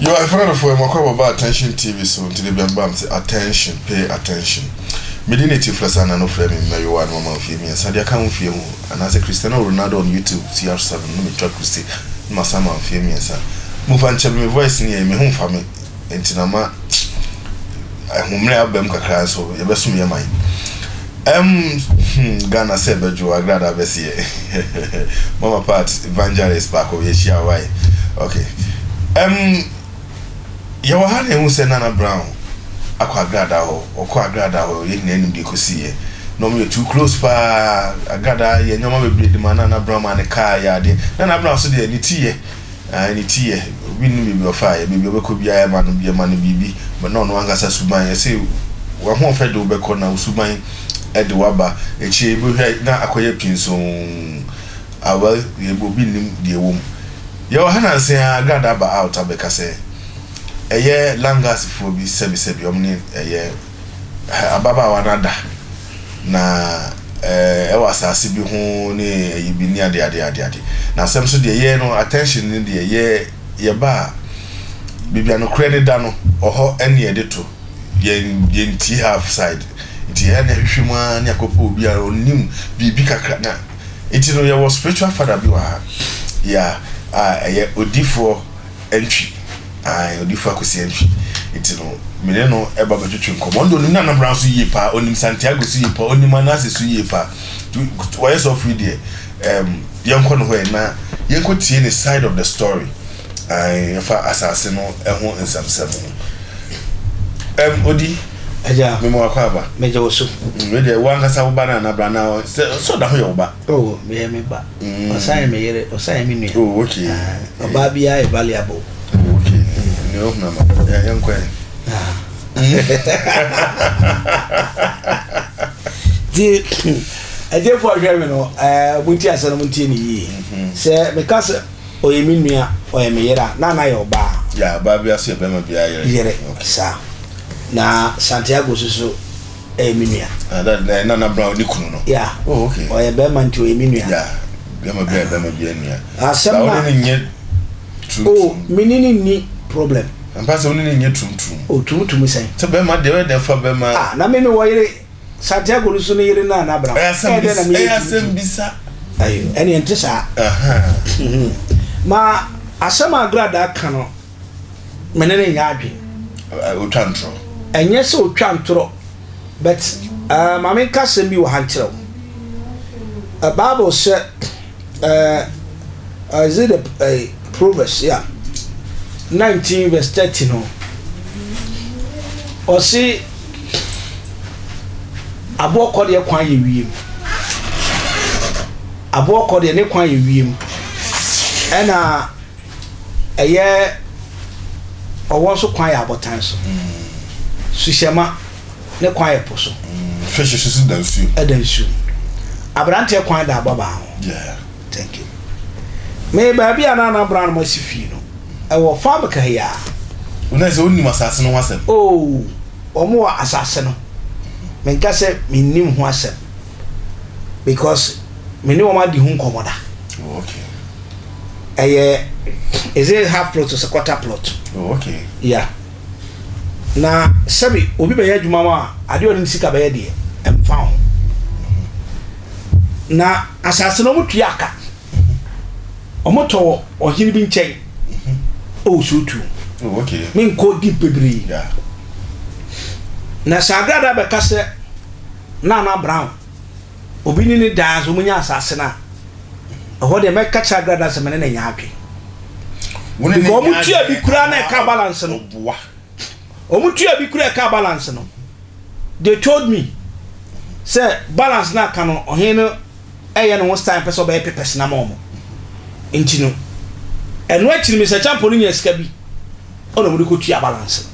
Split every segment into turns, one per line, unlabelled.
Yo, afrɛfoɔ mu akɔ ababa Attention TV so. Nti de biamba m sɛ attention, pay attention. Mede ne ti frɛ saa na no frɛ me mmayewa no mama mfie 3 deɛ aka ho fie ho anaasɛ Cristiano Ronaldo on YouTube CR7 no metwa Christy na masa ma mfie 3. Momfa nkyɛ me voice ne yɛ me ho mfa me nti na ma ahommerɛ aba mu kakra nso yɛbɛsom yɛ man. Ghana sɛ bɛdwo agrada bɛseɛ Mama Part evangelist baako yɛhyia wae. Okay. Yɛwɔ ha na ehu sɛ Nana Brown akɔ agrada hɔ. Ɔkɔ agrada hɔ, yɛn nyinaa nim deɛ ɛkɔsiiɛ. Na ɔmo yɛ too close paa. Agrada yɛ nneɛma bebree de ma Nana Brown ma ne kaa yɛ adeɛ. Nana Brown so deɛ ne ti yɛ. Ne ti yɛ. Obi nnim baabi ɔfa yɛ. Baabi ɔbɛkɔ biara yɛ ma no yɛ ma no biribi. Na ɔno ankasa suban yɛ sɛ wahoɔfɛ de wobɛkɔ na wo suban de waba. Akyire yi bɛhwɛ na akɔyɛ pinsoo. Ah well, yɛ obi nnim deɛ ɛwɔ mu. Yɛwɔ ha nansa yi ara Agrada aba out abɛka sɛ ɛyɛ Langasfoɔ bi sɛbisɛbi wɔn ne ɛyɛ ababaawa no ada na ɛwɔ asase bi ho ne ɛyi bi ne ade ade ade ade. Na asɛm so deɛ yɛ no attention ne deɛ yɛ yɛba a baabi a nokorɛ ne da no ɔhɔ ɛne yɛde to yɛn yɛn tie half side nti yɛn na ɛhwehwɛ mu ara ne akɔpɛ obi a ɔnim biribi kakra na nti no yɛwɔ spiritual father bi wɔ ha ya a ɛyɛ odifoɔ Antwi, ae, odifoɔ Akwasi Antwi. Nti no me ne no ɛba bɛtwetwe nkɔmmɔ. Ɔno deɛ ɔnim Nana Brown so yie paa, ɔnim Santiago so yie paa, ɔnim Anase so yie paa. Nti wɔyɛ sɔfo yi deɛ yɛnkɔ no hɔ ɛ na yɛnkɔ tie ne side of the story. Ae, yɛfa asase no ɛho nsɛmsɛm ho. Odi,
Agya,
mema wakɔ aba.
Megye wo so.
Wei deɛ wo ankasa wo ba Nana Brown na sɛ sɛ ɔda ho yɛ wo ba.
Oh, meyɛ me ba. Ɔsan yɛ me yere, ɔsan yɛ me nua.
Oh, okay.
Ɔbaa biara yɛ valuable.
Oh, okay. Ne ohun ama. Yɛnkɔ ɛ.
Nti ɛgyefo a hwɛ me no, ɛɛ mo nti asɛm no mo ntie ne yie. Sɛ meka sɛ ɔyɛ me nua, ɔyɛ me yere a, na na yɛ ɔbaa.
Ya, ɔbaa bi aso yɛ bɛrima bi ayere.
Yere, saa. Na Santiago soso ɛyɛ me nua.
Ah, that na Nana Brown ne kunu no.
Yeah.
Oh, okay.
Ɔyɛ bɛrima nti ɔyɛ me nua.
Yeah. Bɛrima bi a bɛrima bi nua.
Asɛm na.
Ba ne nyɛ tum.
Oh, me ne ne ni problem.
Mpa sɛ wo ne ne nyɛ tum tum.
Oh, tum tum sɛn.
Sɛ bɛrima deɛ ɔyɛ dɛ fa bɛrima.
Ah, na me me wɔ yere Santiago no so ne yere Nana Brown.
Ɛyɛ asɛm bi. Ɛyɛ asɛm bi sa.
Ayo, ɛne ɛnte saa. Ma asɛm a Agradaa ka no, me ne ne nyɛ adwene.
Otwa ntorɔ.
Ɛnyɛ sɛ otwa ntorɔ, but ma menka asɛm bi wɔ ha nkyerɛ wo. Bible sɛ, is it the Proverbs, yeah, 19 verse 30 no, ɔse aboɔ kɔdeɛ kwan yɛ wiem. Aboɔ kɔdeɛ ne kwan yɛ wiem. Ɛna ɛyɛ ɔwɔ nso kwan yɛ abotan so. Suhyɛma ne kwan yɛ po so.
Fish nso so da nsuo.
Ɛda nsuo. Aberanteɛ kwan da ababaa ho.
Yeah.
Thank you. Me baabi a Nana Brown ma si fie no, ɛwɔ farm kahiya.
Wona sɛ wonim asase no ho asɛm?
Oh, wɔn wɔ asase no. Menka sɛ mennim ho asɛm because me ne wɔn adi ho nkɔmmɔ da.
Oh, okay.
Ɛyɛ is it half plot or quarter plot?
Oh, okay.
Yeah. Na sɛbi obi bɛyɛ adwuma ma a adeɛ ɔne ne sika bɛyɛ deɛ ɛmfa ho. Na asase no wɔn tua aka. Wɔn tɔ wɔ ɔhene bi nkyɛn. Ɛwɔ Sootuo.
Oh, okay.
Menkɔ deep bebree.
Yeah.
Na sɛ Agrada bɛka sɛ Nana Brown obi ne ne daa sɛ wɔnya asase no a, ɛhɔ deɛ mɛka kyerɛ Agrada sɛ mene ne nyɛ adwene. Because wɔn tua bi koraa na ɛka balance no. Wɔn tua bi koraa ɛka balance no. They told me sɛ balance no aka no ɔhene no ɛyɛ ne ho style pɛ sɛ ɔbɛyɛ papers na ma wɔn. Nti no ɛno akyiri Mr. Champon no nya sika bi ɔna wɔde kɔ tua balance.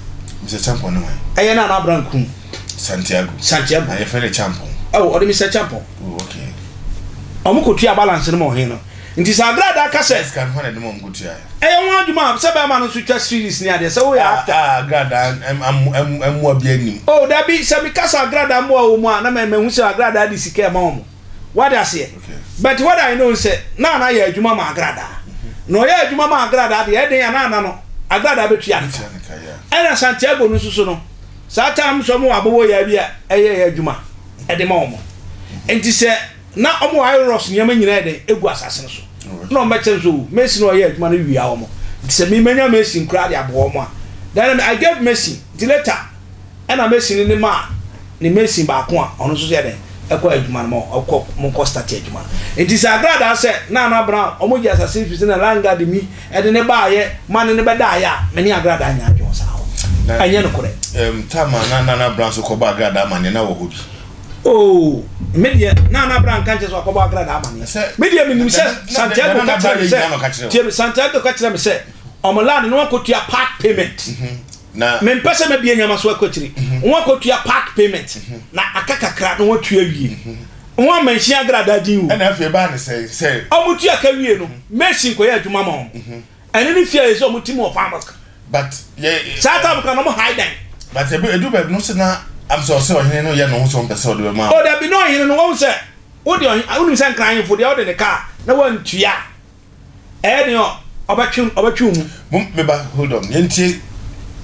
Mr. Champon no hwan?
Ɛyɛ Nana Brown kunu.
Santiago.
Santiago.
Na yɛfrɛ no Champon.
Ɛwɔ ɔde Mr. Champon.
Oh, okay.
Wɔn kɔ tua balance no ma ɔhene no. Nti sɛ Agrada ka sɛ.
Sika no hwan na ɛde ma wɔn kɔ tua?
Ɛyɛ ho adwuma a sɛ bɛrima no nso twa series ne adeɛ sɛ woyɛ actor.
Ah, Agrada mmoa bi anim.
Oh, dabi, sɛ meka sɛ Agrada mmoa wɔ mu a na mahu sɛ Agrada de sika ɛma wɔn. Wate aseɛ? But what I know sɛ Nana yɛ adwuma ma Agrada. Na ɔyɛ adwuma ma Agrada deɛ ɛden a Nana no. Agradaa bɛtua ne ka. Ɛna Santiago no nso so no, saa time nso wɔn wɔ aboboyaa bi a ɛyɛ yɛ adwuma ɛde ma wɔn. Nti sɛ na wɔn wɔ iros nneɛma nyinaa yɛ dɛn egu asase no so. Na wɔn bɛkyerɛ nso mason a ɔyɛ adwuma no wia wɔn. Nti sɛ me manya mason koraa de aboa wɔn a, then I gave mason. Nti later Ɛna mason no ne maa ne mason baako a ɔno nso so yɛ dɛn ɛkɔ adwuma no ma ɔkɔ mo kɔ start adwuma no. Nti sɛ agradaa sɛ Nana Brown ɔmo gye asase firi sɛ na landguard mi ɛde ne baayɛ ma ne ne bɛdaayɛ a me ne agradaa nyɛ adwene wɔ saa hɔ.
Na
Ɛnyɛ nokorɛ.
Um, time a na Nana Brown so kɔbɔ agradaa amaneɛ na wɔ hɔ bi.
Oh, me deɛ Nana Brown nka nkyɛ sɛ wakɔbɔ agradaa amaneɛ.
Sɛ
Me deɛ menim
na
sɛ
na na
Santiago
Nana
ka kyerɛ
Brown
me
yɛ
sɛ
nyina na ɔka kyerɛ wo.
tie me Santiago ka kyerɛ me sɛ ɔmo land no wakɔtua part payment.
Na.
Mempɛ sɛ mɛbue nneɛma so akɔ akyiri. Wɔakɔtua part payment na aka kakra na wɔatua awie. Wɔamma nhyia agradaa din o.
Ɛna afei ɛbaa ne sɛn sɛ.
Wɔtua ka wie no, mason kɔyɛ adwuma ma wɔn. Ɛno ne fie a ɛsɛ sɛ wɔte mu wɔ Farmers.
But yɛ.
Saa time koraa na wɔn hae dan.
But ebi edu baabi no sɛ na am sɛ ɔsɛ ɔhene no yɛ ne ho sɛ ɔmpɛ sɛ ɔde bɛma.
Oh dabi na ɔhene no wɔn sɛ wode ɔhene wonim sɛ nkran ahemfo deɛ wode ne kaa na wantua Ɛyɛ den ɔ, ɔbɛtwe, ɔbɛtwe wo mu.
Mom me ba hold on yɛntie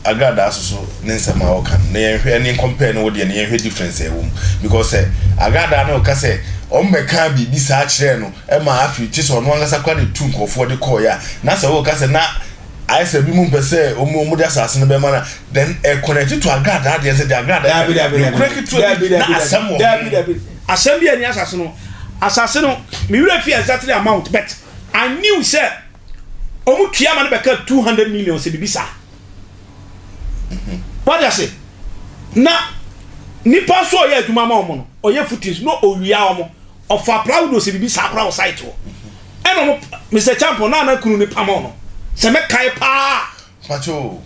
Agradaa soso ne nsɛm a ɔka no na yɛnhwɛ ɛne compare ne wo deɛ no yɛnhwɛ difference a ɛwɔ mu because sɛ Agradaa no reka sɛ ɔmo bɛkaa biribi saa kyerɛɛ no ɛma afei kye sɛ ɔno ankasa koraa na etu nkorɔfoɔ de kɔɔeɛ a na sɛ woka sɛ na ayɛ sɛ ebinom mpɛ sɛ ɔmo ɔmo de asaase no bɛma no a then ɛ connect to Agradaa deɛ sɛ deɛ Agradaa
Daabi,
ka
daabi,
no
daabi,
nokorɛ ketewa
daabi,
bi na
daabi, daabi,
asɛm wɔ
daabi,
ho.
daabi. Asɛm bi a ɛni asase no, asase no, me werɛ fi exactly amount but I knew sɛ wɔn tua ma no bɛka 200 million sɛ bibi saa. Wate ase? Na nipa nso ɔyɛ adwuma ma wɔn no, ɔyɛ footings no owia wɔn, ɔfa plywood sɛ bibi saa koraa wɔ site hɔ. Ɛna wɔn Mr. Champon na ana kunu ne pam no sɛ mɛkae paa.
Mpakyɛ o,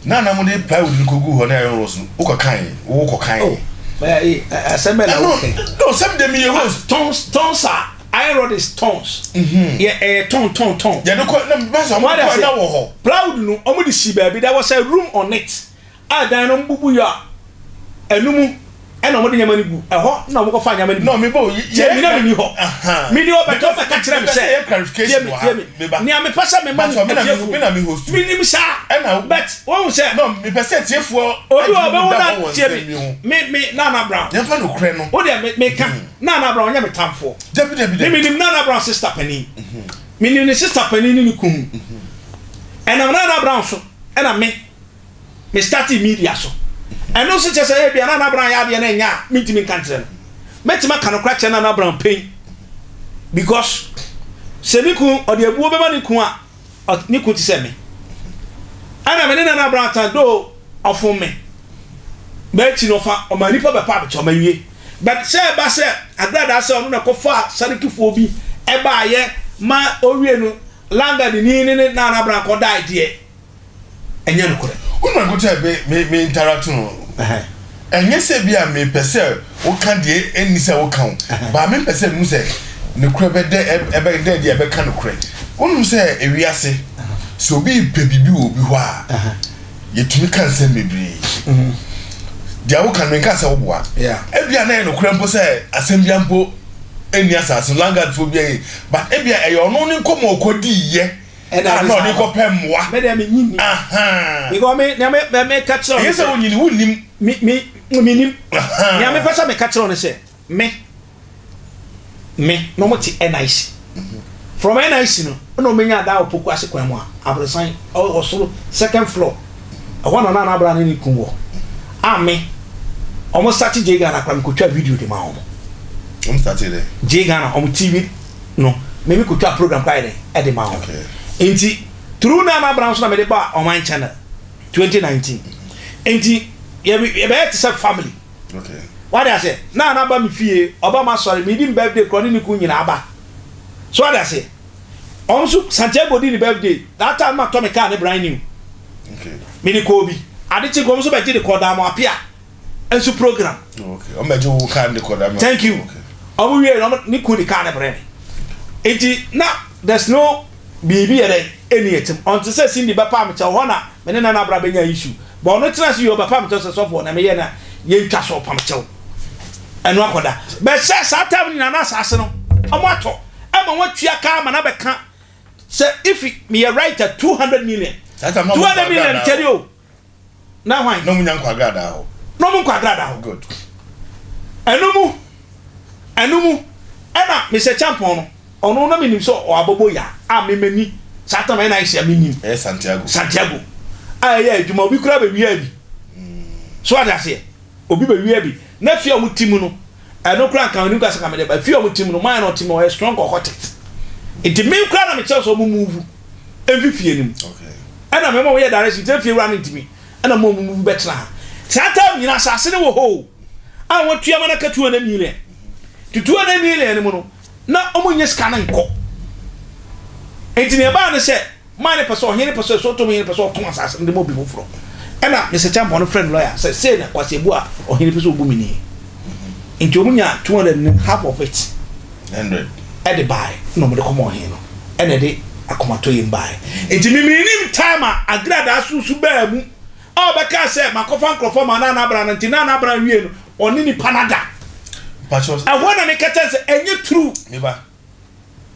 na na mode plywood no kɔguu hɔ ne iron rods no, wokɔ kan, wo kɔ kan.
Oh, asɛm bɛn na
Ɛno,
woka?
no, sɛm deɛ meyɛ host.
Tons, tons a, iron rod is tons. Yɛ ɛyɛ ton, ton, ton.
Yɛde kɔ, na mepɛ sɛ ɔmo
Wade
kɔ
ase,
na wɔ hɔ.
plywood no, ɔmo de si baabi, there was a room on it. A dan no bubu yɛ a, ɛno mu ɛna wɔde nneɛma no gu ɛhɔ na wɔkɔfa nneɛma no bi.
No, me bo,
Tie me na menni hɔ. Menni hɔ bɛtɔ bɛka kyerɛ me sɛ, tie me, tie me. Nea mepɛ sɛ mema no atiefoɔ, menim saa, but wohu sɛ,
No, mepɛ sɛ atiefoɔ
obi wɔ
adwene mu
ɔbɛhu
da
na
hɔ wɔ
tie
nsɛm
me,
bi ho.
me, me, Nana Brown.
Yɛmfa nokorɛ no.
Wo deɛ me, meka, Nana Brown ɔnyɛ me tamfoɔ.
Dabi, dabi,
Me
dabi.
menim Nana Brown sister panin. Menim ne sister panin ne ne kunu. Ɛnam Nana Brown so ɛna me me startee media so. Ɛno nso kyerɛ sɛ ebia Nana Brown yɛ adeɛ na ɛnyɛ a mentumi nka nkyerɛ no. Mɛtumi aka nokorɛ akyerɛ Nana Brown pɛn because sɛ ne kun ɔde abuo bɛma ne kun a ne kun te sɛ me. Ɛna me ne Nana Brown tan though ɔfom me. Bɛakyi no ɔfa ɔma nipa bɛpa abekyɛ ɔma wie. But sɛ ɛba sɛ agradaa sɛ ɔno na ɛkɔfaa sarikifoɔ bi ɛbaayɛ ma owie no Langa ne ni ne ne Nana Brown kɔdae deɛ ɛnyɛ nokorɛ.
Wo na nkokyɛ me me me interact no. Ɛnyɛ sɛ bi a mepɛ sɛ woka deɛ ɛnni sɛ woka o, but mempɛ sɛ mehu sɛ nokorɛ bɛdɛ ɛbɛdɛ deɛ ɛbɛka nokorɛ. Wonim sɛ ewiase sɛ obi repɛ biribi wɔ obi hɔ a, yɛtumi ka nsɛm bebree. Deɛ woka no menka sɛ woboa. Ebia na ɛyɛ nokorɛ mpo sɛ asɛm bia mpo ɛnni asase no, landguardfoɔ bi ayi, but ebia ɛyɛ ɔno ne nkɔmmɔ a ɔkɔdiiɛ
Ɛna
a na ɔde kɔpɛ mmoa.
Me deɛ me nyi ni. Because me nea me me me ka kyerɛ
Ɛnyɛ sɛ wonyini wonnim.
Me me me nim. Nea me pɛ sɛ me ka kyerɛ no sɛ me me na wɔn te NIC. From NIC no ɛna wɔn nya adan wɔ Poku ase kwan mu a aborosan wɔ soro second floor. Ɛhɔ na Nana Abra ne ne kun wɔ. A me wɔn start J Ghana kora me kotwa video de ma wɔn.
Wɔn start dɛ.
J Ghana wɔn TV no me me kotwa program kora yɛ dɛ ɛde ma wɔn nti through Nana Brown so na mede ba Ɔman Channel 2019 nti yɛbɛyɛ te sɛ family wade ase Nana ba me fie ɔba ma sɔre medi me birthday korɔ ne ne kun nyinaa ba so wade ase ɔno nso Santiago di ne birthday that time ma tɔ me car ne brand new mede kɔɔ bi ade kye kɔm nso bɛgye de kɔɔ Daamo Apia nso program.
Okay. Ɔmo bɛgye wo car ne kɔ dama.
Thank you. Ɔmo wie no ɔmo ne kun de car ne brɛ me. Nti na there's no biribi yɛ dɛ ɛni ɛtim. Ɔnte sɛ Cindy bɛpa me kyɛw hɔ na me ne Nana Abra bɛnya issue. But ɔno tena ase wie ɔbɛpa me kyɛw sɛ sɔfoɔ na meyɛ na yɛntwa so ɔpa me kyɛw. Ɛno akɔda. But sɛ saa time no nyinaa na asaase no ɔmo atɔ ɛma wɔatua kaa ma no abɛka sɛ if meyɛ right a 200 million. 200 million kyɛde o. Na hwan?
Na ɔmo nya nkɔ agradaa hɔ.
Na ɔmo nkɔ agradaa hɔ.
Good.
Ɛno mu, ɛno mu, ɛna Mister Champon no, ɔno na menim sɛ ɔabɔbɔ ya a me m'ani saa tam ɛna ayɛ sɛ menim.
Ɛyɛ Santiago.
Santiago a ɛyɛ adwuma obi koraa bɛwia bi. So ate aseɛ? Obi bɛwia bi. Na fie a wɔn ti mu no, ɛno koraa nka menim koraa sɛ nka mede ba. Fie a wɔn ti mu no, man na ɔte mu ɔyɛ strong ɔhɔtet. Nti me koraa na mekyerɛ sɛ wɔn move mfi fie no mu.
Okay.
Ɛna mema wɔyɛ direction nti na fie wura no ntumi. Ɛna mo a mo move bɛtena ha. Saa time nyinaa asase no wɔ hɔ o, a wɔatua ma no aka 200 million. Nti 200 million no mu no, na wɔn nyɛ sika no nkɔ. Nti nea ɛbaa ne sɛ, man no pɛ sɛ, ɔhene no pɛ sɛ, Sodom hene no pɛ sɛ ɔtɔn asase no de ma obi foforɔ. Ɛna Mister Champon no frɛ no lawyer sɛ sei na Kwasi Abu a ɔhene pɛ sɛ ɔbu me nie. Nti wɔn nya 200 no half of it.
100.
Ɛde baeɛ na wɔde kɔma ɔhene no. Ɛna ɛde akomatɔyam baeɛ. Nti me menim time a Agradaa susu baa mu a ɔbɛkaa sɛ makɔfa nkurɔfoɔ ma Nana Abran no nti Nana Abran wie no ɔne nipa no ada.
Mpakyɛw.
Ɛhɔ na meka kyerɛ no sɛ ɛnyɛ true.
Me ba,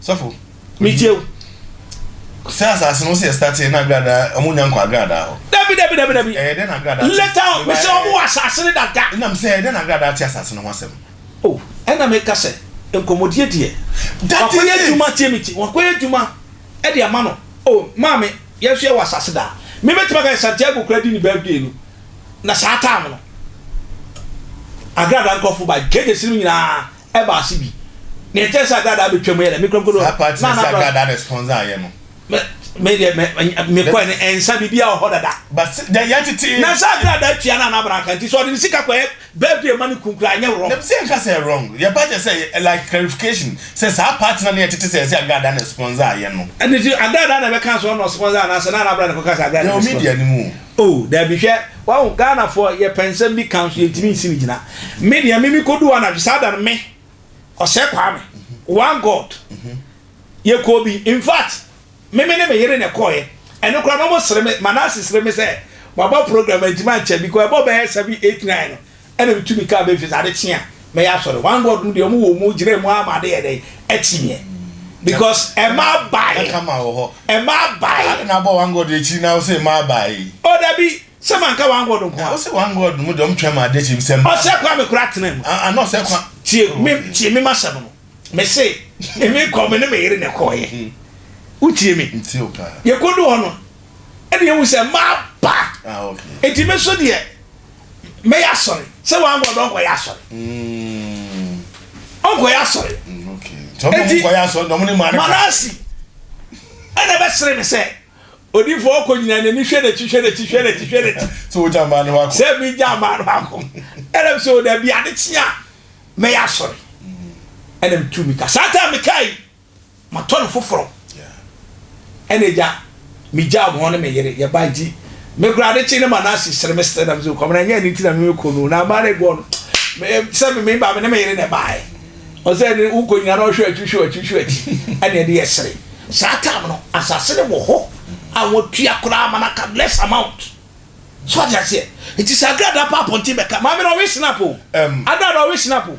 sɔfo.
Metie wo.
Sɛ asase no sɛ yɛ start na Agradaa ɔmo nya nkɔ Agradaa hɔ.
Dabi dabi dabi dabi.
Ɛyɛ dɛn na Agradaa te?
Later on mesɛ ɔmo wɔ asase no dada.
Nam sɛ ɛyɛ dɛn na Agradaa te asase no ho asɛm?
Oh, ɛna meka sɛ, nkɔmmɔdie deɛ,
That is
wakɔyɛ
it.
adwuma, tie me ti, wakɔyɛ adwuma de ama no. Oh, maame, yɛn nso yɛwɔ asase daa. Me mɛtumi aka sɛ Santiago koraa di ne birthday no, na saa time no, Agrada nkurɔfo ba, JJC no nyinaa ɛba ase bi. Nea ɛkyerɛ sɛ Agrada abɛtwam yɛ dɛ, me kura mpo
Saa party no
na
sɛ
na
Agrada na sponsor ayɛ no.
Me me deɛ me me kɔɛ no ɛnsa biribiara wɔ hɔ dada.
But sɛ deɛ yɛtete.
Na sɛ Agrada atua na anabra nka nti sɛ ɔde ne sika kɔyɛ birthday ma ne kun koraa ɛnyɛ wrong.
Dabi sɛ yɛnka sɛ wrong yɛba kyɛ sɛ like clarification sɛ saa party no na yɛtete sɛ ɛsɛ Agrada na sponsor ayɛ no.
Ɛno nti Agrada na ɛbɛka sɛ ɔno na ɔsponsor anaasɛ na anabra na ɛkɔka sɛ Agrada na
Yɛwɔ
sponsor.
media no mu o.
Oh dabi hwɛ wahu Ghanafoɔ yɛpɛ nsɛm bi ka nso yɛntumi nsi no gyina. Me deɛ me mekɔduu hɔ anadwo saa da no me Ɔsɛe Kwame one God yɛkɔɔ bi infact me me ne me yere na ɛkɔɔeɛ ɛno koraa na ɔmo sere me Manase sere me sɛ waba program antimi ankyɛ because ɛbɔ bɛyɛ 7 8 9 no ɛna me tumi kaa bɛfi sɛ ade kye a mɛyɛ asɔre one God no deɛ ɔmo wɔ mu gyina mu ama ade yɛ dɛn akyimeɛ because ɛma baeɛ
Kama wɔ hɔ.
ɛma baeɛ.
Ade na abɔ one God akyi na wosɛ ɛma baeɛ.
Oh dabi sɛ manka one God nko a.
Wosɛ one God mu deɛ ɔmo twɛn ma ade akyi sɛ mma.
Ɔsɛ Kwame koraa tena mu.
Ah ah na ɔsɛ kwa.
Tie me tie me masɛm no me se me me kɔ me ne me yere na ɛkɔɔyɛ wotie me
Ntie o paa.
yɛkɔdu hɔ no ɛna yɛhu sɛ mmaa ba
Ah okay.
enti me so deɛ mɛyɛ asɔre sɛ one God ɔnkɔyɛ asɔre
Mm.
ɔnkɔyɛ asɔre
Mm, okay. Nti ɔmo ɔmo kɔyɛ asɔre na ɔmo ne mmaa no ka.
Manase ɛna ɛbɛsere me sɛ odiyifoɔ ɔkɔ nyina n'ani hwɛ n'akyi hwɛ n'akyi hwɛ n'akyi hwɛ n'akyi.
Sɛ wogya mmaa no hɔ akɔ.
Sɛ megya mmaa no hɔ akɔ. Ɛna sɛ o dabi ade kye a mɛyɛ asɔre. Ɛna metu mika. Saa time mekaa yi matɔ no foforɔ. Ɛna agya megya wɔn hɔ ne me yere yɛba nti me koraa ade kye ne Manase sere me sere na me sɛ kɔmena nyɛ ne nti na me kɔ no na mmaa no aguɔ no sɛ me ba me ne me yere na ɛbaeɛ. Ɔsɛ ne wokɔ nyina na ɔhwɛ akyi hwɛ akyi hwɛ akyi ɛna ɛde yɛ sere. Saa time no asase no wɔ hɔ a wɔtua koraa ma no aka less amount. So ate aseɛ? Nti sɛ agradaa pa apɔnten bɛka maame no ɔwe snap o. Agradaa ɔwe snap o.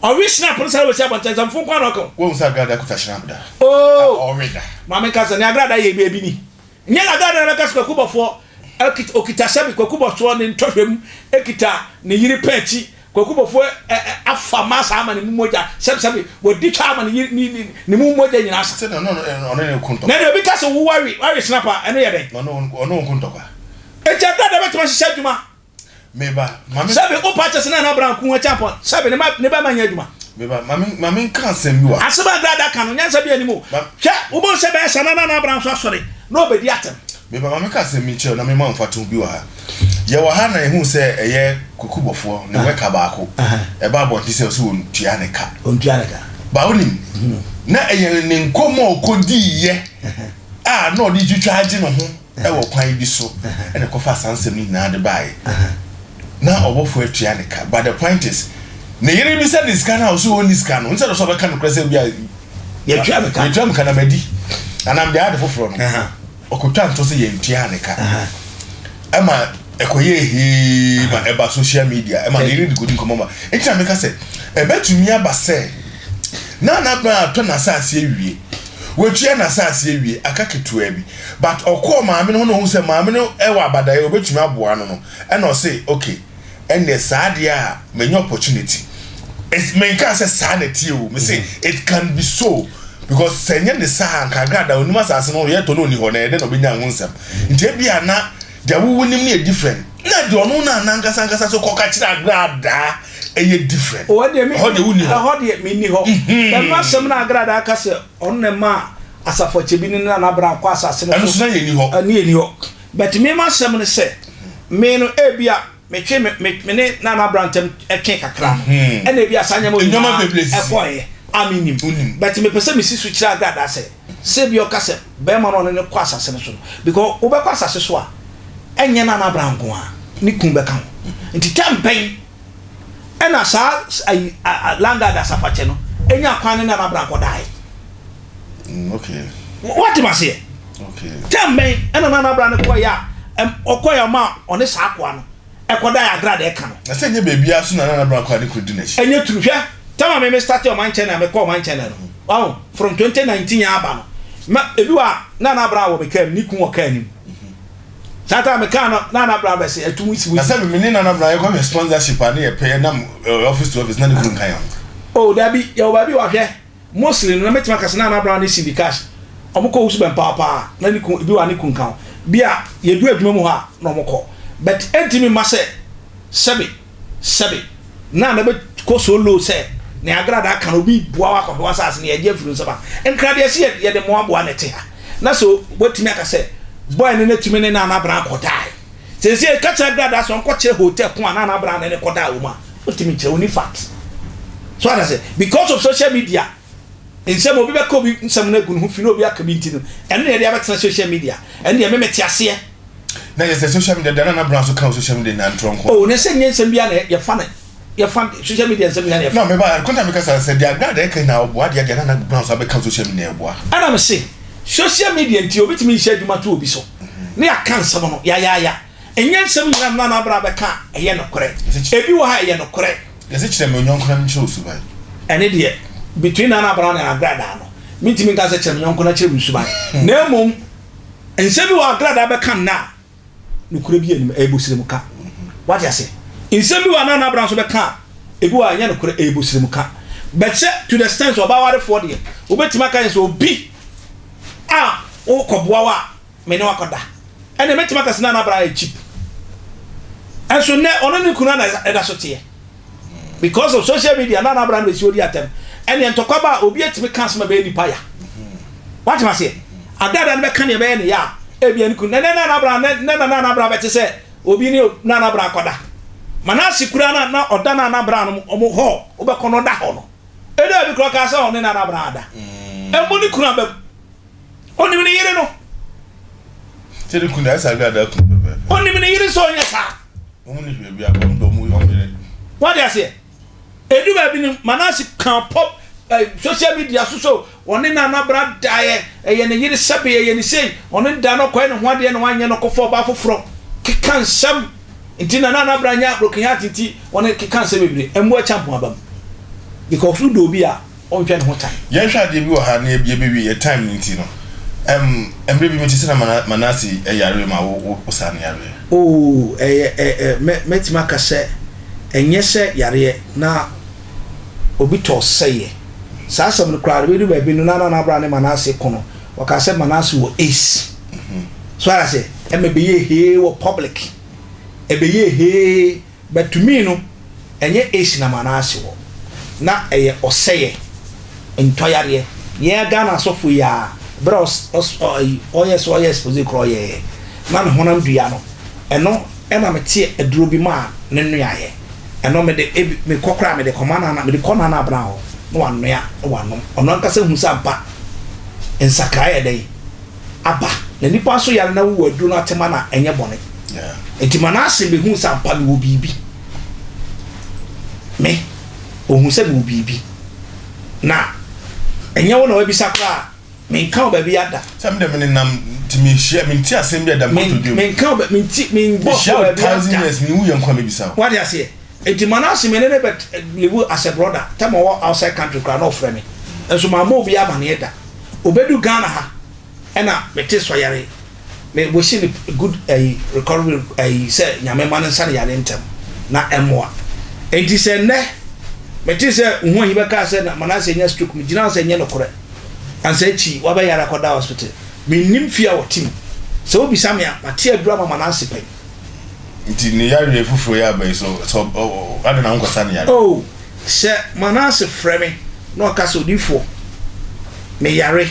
Ɔwe snap no saa wɔsi abɔnten nsɛmfo nko ara na ɔka o.
Wohu sɛ agradaa kuta snap da?
Oh!
Ɔwe da.
Maame nka sɛ ne agradaa yɛ ebi ebi ni. Nyɛ na agradaa na bɛka sɛ kwaku bɔfoɔ okita sɛbi kwaku bɔfoɔ ne ntɔhwɛ mu ekita ne yere pɛn akyi Kwaku Bɔfoɔ ɛ ɛ afa ma saa ama ne mu mogya sɛbisɛbi wadi twa ama ne yere ne ne ne mu mogya nyinaa asa.
Sɛ na ɔno ɔno ɔne ne ko ntɔkwa.
Na deɛ obi ka sɛ wo wawe wawe snap a ɛno yɛ dɛn?
Na ɔno ɔne wo nko ntɔkwa.
Enti ɛberɛ a deɛ bɛtumi ahyehyɛ adwuma.
Me ba, ma me.
Sɛbi wo pa kyɛ sɛ Nana Brown ku Acheampong sɛbi ne ma ne bɛma nyɛ adwuma.
Me ba, ma me ma me nka asɛm bi wɔ ha.
Asɛm a Agrada ka no nyansa bi anim o.
Ma.
Hwɛ wobɛhu sɛ bɛyɛ saa na Nana Brown nso asɔre na ɔbɛdi atɛm.
Me ba, ma menka asɛm bi nkyerɛ wo na memma wo mfatoho bi wɔ ha. Yɛwɔ ha na yɛhuu sɛ ɛyɛ Kwaku Bɔfoɔ, ne wɛka baako, ɛba abɔnten sɛ ɔse wɔntua ne ka.
Ɔntua ne ka.
Ba wonim, na ɛyɛ ne nkɔmmɔ a ɔkɔdiiɛ a na ɔde retwitwa agye ne ho wɔ kwan bi so na ɛkɔfaa saa nsɛm no nyinaa de baeɛ. Na ɔbɔfoɔ atua ne ka. But the point is, ne yere bisa ne sika no a ɔse ɔnni sika no, instead of sɛ ɔbɛka nokorɛ sɛ ebia
Yɛtua me ka.
Yɛtua me ka na madi. Anaa mede ade foforɔ no. Ɔkɔtwa nto sɛ yɛntuaa ne ka. Ɛma ɛkɔyɛɛ hee ma ɛba social media. Ɛma ne yere de kɔdi nkɔmmɔ ma. Nti na meka sɛ, ɛbɛtumi aba sɛ na n'abena atɔ n'asase awie. Watua n'asase awie, aka ketewa bi. But ɔkɔɔ maame no ho na ohuu sɛ maame no wɔ abadaeɛ, obetumi aboa no no, ɛna ɔse okay, ɛnneɛ saa deɛ a manya opportunity. It's, menkaa sɛ saa na ɛteɛ o, mese it can be so because sɛ ɛnyɛ ne saa a, anka Agradaa onim asase no, yɛtɔ no ɔnni hɔ na ɛyɛ dɛn na ɔbɛnya ho nsɛm. Nti ebia na deɛ wo wonim no yɛ different, na deɛ ɔno na n'ankasa ankasa so kɔka kyerɛ Agradaa ɛyɛ different.
Ɛhɔ deɛ
Ɛhɔ deɛ wonni hɔ.
Ɛhɔ deɛ menni hɔ. Ɛno asɛm no a Agradaa ka sɛ ɔno na ɛmaa Asafo Akyɛbi ne Nana Brown kɔ asase no
Ɛno
so
nso na yɛnni hɔ.
Ɛno yɛnni hɔ. But me m'asɛm ne sɛ, me no ebia metwe me me me ne Nana Brown ntam twe kakra no, ɛna ebia saa nneɛma
Nneɛma
nyinaa
bebree sisi.
ɛkɔeɛ a mennim.
Wonnim.
But mepɛ sɛ mesi so kyerɛ Agradaa sɛ, sɛ ebia ɔka sɛ barima no a ɔne no kɔ asase no so no, because wobɛkɔ asase so a, ɛnyɛ Nana Brown nko ara, ne kunu bɛka ho. Nti term bɛn ɛna saa ayi landguard Asafakyɛ no nya kwan ne Nana Brown kɔdaeɛ?
Mm, okay.
Wate maseɛ?
Okay.
Term bɛn ɛna Nana Brown no kɔeɛ a ɔkɔeɛ a ɔma ɔne saa akoa no ɛkɔdaeɛ Agrada ɛka no?
Na sɛ ɛnyɛ baabiara so na Nana Brown kɔ a ne kunu di n'akyi.
Ɛnyɛ true. Hwɛ, time a me me starte Ɔman Channel, mekɔɔ Ɔman Channel no, wahu, from 2019 aba no, ma ebi wɔ a Nana Brown wɔ me kaa mu, ne kunu wɔ kaa no mu. Saa time me kaa no, Nana Brown bɛse, ɛtu wusi wusi.
Na sɛ me ne Nana Brown yɛkɔhwɛ sponsorship a ne yɛpɛ yɛnam office to office na ne kunu nka yɛn ho.
Oh, dabi, yɛwɔ baabi wɔ hwɛ, Mostly no na mɛtumi aka sɛ na Anna Brown ne Cindy Cash ɔmo kɔ wusu bɛmpaw paa na ne kun ebi wɔ a ne kun ka ho bi a yɛdu adwuma mu hɔ a na ɔmo kɔ but ɛntumi mma sɛ sɛbe sɛbe na na bɛ kɔ so low sɛ nea agradaa ka no obi boa wo akɔhwɛ w'asaase no yɛgye afiri wo nsam a nkra deɛ sɛ yɛde mmoa boa na ɛte ha na sɛ watumi aka sɛ boy no n'atumi ne Nana Brown kɔdae seesei ka kyerɛ agradaa sɛ ɔnkɔkyerɛ hotel ko a Nana Brown ne ne kɔdaa wɔ mu a Wontumi nkyerɛ, wonni fact. So ate ase? Because of social media, nsɛm obi bɛka obi nsɛm no agu ne ho fi na obi aka bi nti no, ɛno na yɛde abɛtena social media. Ɛno deɛ me mete aseɛ.
Na yɛ sɛ social media deɛ Nana Brown so ka wɔ social media nyinaa ntorɔ nko.
Oh, na sɛ nyɛ nsɛm biara na yɛfa no, yɛfa social media nsɛm nyinaa na yɛfa.
No, meba, kɔnta meka saa sɛ deɛ Agrada ɛka nyinaa ɔboa deɛ deɛ Nana Brown so abɛka wɔ social media ɛboa.
Ɛna me se, social media nti obi tumi nhyɛ adwuma to obi so, na yɛaka nsɛm no yayaaya. Ɛnyɛ nsɛm nyinaa na Nana Abra bɛka a ɛyɛ nokorɛ. Ebi wɔ ha a ɛyɛ nokorɛ.
Yɛse kyerɛ me onyɔnko na menkyerɛ wo suban.
Ɛne deɛ, between Nana Abra ne Agradaa no, mentumi nka sɛ kyerɛ me yɔnko na kyerɛ me suban. Na mmom, nsɛm bi wɔ hɔ a Agradaa bɛka nnɛ a, nokorɛ biara nnim, ɛyɛ bosiremka. Wate aseɛ? Nsɛm bi wɔ hɔ a Nana Abra nso bɛka a, ebi wɔ hɔ a ɛnyɛ nokorɛ, ɛyɛ bosiremka. But sɛ to the extent sɛ ɔbaa warefoɔ deɛ, wobɛtumi aka sɛ obi a wokɔboa wo a, me ne wo akɔda. Ɛnneɛ mɛtumi aka sɛ na n'abra yɛ cheap. Ɛnso nnɛ ɔno ne kunu na ɛda so teɛ. Because of social media na n'abra no bɛsi odi atɛm. Ɛnneɛ ntɔkwa ba a obi atumi ka asɛm a ɛbɛyɛ nipa ya. Wate aseɛ? Adada no bɛka nea ɛbɛyɛ ne ya a ebia ne kunu. Na nɛ na n'abra nɛ na na n'abra bɛte sɛ obi ne na n'abra akɔda. Manase kura na na ɔda na n'abra no ɔmo hɔ wobɛkɔ no ɔda hɔ no. Ɛda bi kura ɔkaa sɛ ɔne na n'abra ada. Ɛmmɔ ne kunu abam. Onim ne yere no.
Sɛ ne kunu ayɛ saa agradaa kunu pɛpɛɛpɛ.
Onim ne yere sɛ ɔnyɛ saa.
Wɔn ni hwee bi a wɔn dɔ wɔn wɔn yere.
Wate aseɛ? Edu baabi no Manase kan pop eh, social media so so ɔne Nana Bra daeɛ ɛyɛ ne yere sɛbe ɛyɛ ne sei ɔne da no kɔɛ ne ho adeɛ na wanyɛ no kɔfa ɔbaa foforɔ keka nsɛm nti na Nana Bra nya broken heart nti ɔne keka nsɛm bebree mmoa kyampɔn aba mu because wodɔ obi a ɔnhwɛ ne ho tan.
Yɛnhwɛ adeɛ bi wɔ ha na yɛbɛwie yɛ time no nti no ɛm mmerɛ bi mete sɛ na Manase yare ma wo wo saa no yareɛ.
Oh ɛyɛ ɛ ɛ mɛ mɛtumi aka sɛ ɛnyɛ sɛ yareɛ na obi tɔ sɛeɛ saa asɛm no koraa no bɛdu baabi no na Nana Abra ne Manase ko no wɔkaa sɛ Manase wɔ AIDS so ara sɛ ɛma ɛbɛyɛ hee wɔ public ɛbɛyɛ hee But to me no, ɛnyɛ AIDS na Manase wɔ. Na ɛyɛ ɔsɛeɛ, ntɔyareɛ. Yɛn Ghana asɔfo yi ara, berɛ a ɔs ɔs ɔ ayi ɔyɛ sɛ ɔyɛ expose koraa ɔyɛeɛ. Na ne honam dua no, ɛno na metee aduro bi maa ne noaeɛ. Ɛno mede ebi mekɔ koraa mede kɔma Nana, mede kɔ Nana Abena hɔ na wanoa na wanom. Ɔno ankasa hu sɛ ampa nsakraeɛ yɛ dɛn? aba na nipa nso yare na wowɔ aduro no atema no a ɛnyɛ bɔne nti Manase bɛhuu sɛ ampa mewɔ biribi me ɔhu sɛ mewɔ biribi na ɛnyɛ wo na wabisa koraa menka wo baabi ada
sɛ mede me nenam nti mehyia menti asɛm bi a da mkɔtɔ dwam
menka wo menti membɔ baabi ada
mewu yɛ nkwa mebisa
wo wade aseɛ nti Manase me ne ne bɛ live as a brother tɛm ɔwɔ outside country koraa na ɔfrɛ me nso mammɔ obi amaneɛ da. Obedu Ghana ha ɛna mete sɔ yare. Me wish no good ɛyi recovery ɛyi sɛ Nyame ma no nsa ne yare ntɛm na ɛmoa. Enti sɛ nnɛ mete sɛ Nhu Ahi bɛkaa sɛ na Manase anya stroke me gyina hɔ sɛ ɛnyɛ nokorɛ. Ansa akyi wabɛyare akɔda hospital. Mennim fie a ɔte mu. Sɛ wobisa me a mate aduru ama Manase pɛn.
Nti ne yareɛ foforɔ yi aba yi so sɛ adɛn na wonkɔsa ne yareɛ?
Oh sɛ Manase frɛ me na ɔka sɛ odiyifoɔ meyare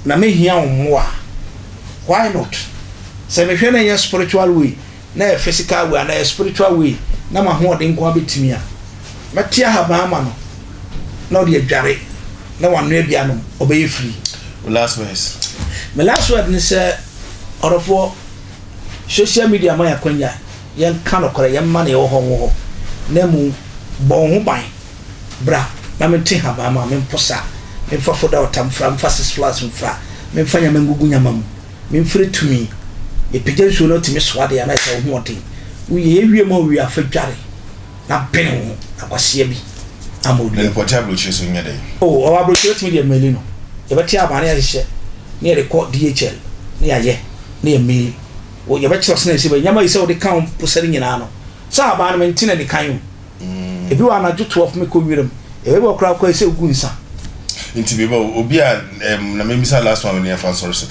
na mɛhia wo mmoa a, why not? Sɛ mehwɛ na ɛnyɛ spiritual way na ɛyɛ physical way anaa ɛyɛ spiritual way na m'ahoɔden nko ara bɛtumi a, mɛte ahaban ama no na ɔde adware na wanoa bi anom, ɔbɛyɛ free.
Wo last words?
Me last word ne sɛ, ɔdɔfoɔ, social media ma yɛn akwanya, yɛnka nokorɛ, yɛmma nea ɛwɔ hɔ nwɔ hɔ, na mmom bɔ wo ho ban. Bra na mente nhaban ma memposa, memfa foda ɔtam mfra, memfa sisflas mfra, memfa nyama ngugu nyama mu, memfrɛ tumi. Yɛpagya nsuo na wotumi soa deɛ a na ɛsɛ wo ho ɔden. Woyɛ yɛ wie ma wowie a fa dware na bene wo ho na kwasea bi ama
odua. Na nipa ɔte aburokyire so nyɛ dɛn?
Oh, ɔwɔ aburokyire otumi deɛ maili no. Yɛbɛte aban na yɛahyehyɛ na yɛde kɔ DHL na yɛayɛ na yɛ maili. Yɛbɛkyerɛ sɛnea ɛsɛ bɛyɛ. Nyama yi sɛ wode ka wo mposa no nyinaa no, sɛ ahaban no mente no anikan o. Ebi wɔ anadwo 12 mekɔ wiram. Ebi wɔ koraa kɔ sɛ ogu nsa.
Nti meba o, obi a um, na mebisa last one ne yɛfa nsɔre so.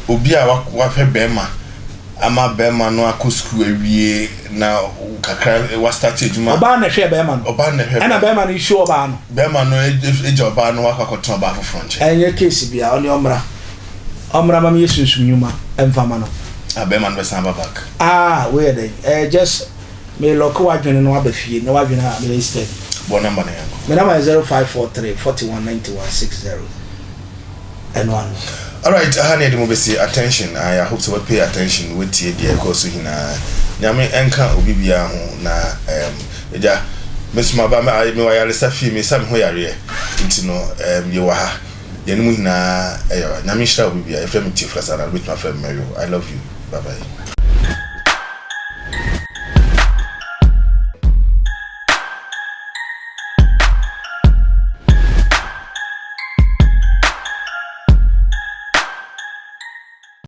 Obi a wahwɛ bɛrima ama bɛrima no akɔ sukuu awie na kakra wastart adwuma.
Ɔbaa na ɛhwɛ bɛrima no.
Ɔbaa na ɛhwɛ.
Ɛna bɛrima no nsuo ɔbaa no.
Bɛrima no agya ɔbaa no akɔ akɔtena ɔbaa foforɔ nkyɛn.
Ɛnyɛ case bia, ɔne ɔmmra. Ɔmmra ma meyɛ sunsum nnwuma ɛmfa ma no.
Ah, bɛrima no bɛsan aba back.
Ah, wei yɛ dɛn? Ɛyɛ just. Me lɔke w'adwene na waba fie na w'adwene a bɛyɛ steady.
Bɔ number no yɛnkɔ.
Me number yɛ 0543 41 91 60 ɛno ano.
Alright aha na yɛde mo bɛsi attention I hope sɛ wa pay attention watie deɛ ɛkɔɔ so nyinaa Nyame ɛnka obi biara ho na um, agya me nso maba me mewɔ ayaresa fie mesa me ho yareɛ nti no um, yɛwɔ ha yɛne mu nyinaa ɛyɛ Nyame nhyira obi biara yɛfrɛ me Theophilus Annan wobɛtumi afrɛ me Mario I love you bye bye.